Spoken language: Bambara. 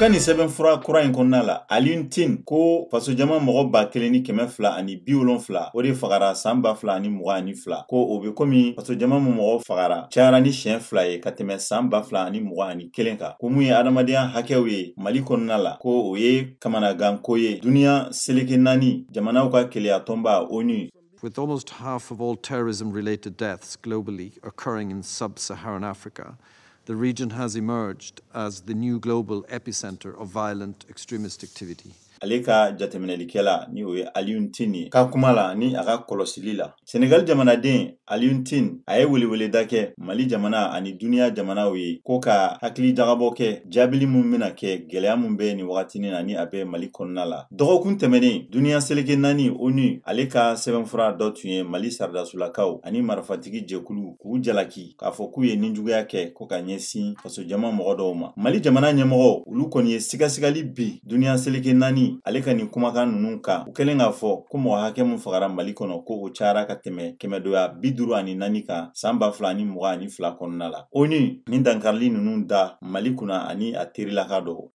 Ka nin sɛbɛnfura kura in kɔnɔna la, Alioune Tine ko fasojama mɔgɔ 1270, o de fagara san 2022, ko o bɛ komi fasojama min mɔgɔ fagara cayara ni siɲɛ 2 ye ka tɛmɛ san 2021 kan. Ko mun ye adamadenya hakɛw ye Mali kɔnɔna la, ko o ye kamanaganko ye duniya seleke naani jamanaw ka keleyatɔnba ONU. With almost half of all terrorism-related deaths globally occurring in sub-Saharan Africa, the region has emerged as the new global epicenter of violent extremist activity. Ale ka jateminɛlikɛla, ni o ye Alioune Tine ye, ka kuma la ni a ka kɔlɔsili la, Senegal jamanaden Alioune Tine, a ye weleweleda kɛ Mali jamana ani duniya jamanaw ye, ko ka hakili jagabɔ kɛ jaabili mun bɛna kɛ gɛlɛya mun bɛ nin wagatinin na, ni a bɛ Mali kɔnɔna la. Dɔgɔkun tɛmɛnen, duniya seleke naani ONU, ale ka sɛbɛnfura dɔ tun ye Mali saridasulakaw ani marifatigi jɛkulu k'u jalaki k'a fɔ k'u ye ninjuguya kɛ ko ka ɲɛsin fasojama mɔgɔ dɔw ma. Mali jamana ɲɛmɔgɔw, olu kɔni ye sigasigali bi duniya seleke naani ale ka nin kumakan ninnu kan, u kɛlen k'a fɔ ko mɔgɔ hakɛ mun fagara Mali kɔnɔ, ko o cayara ka tɛmɛ 154 kan san 2022 kɔnɔna la. ONU ni dankarili ninnu da Mali kunna ani a terilaka dɔw.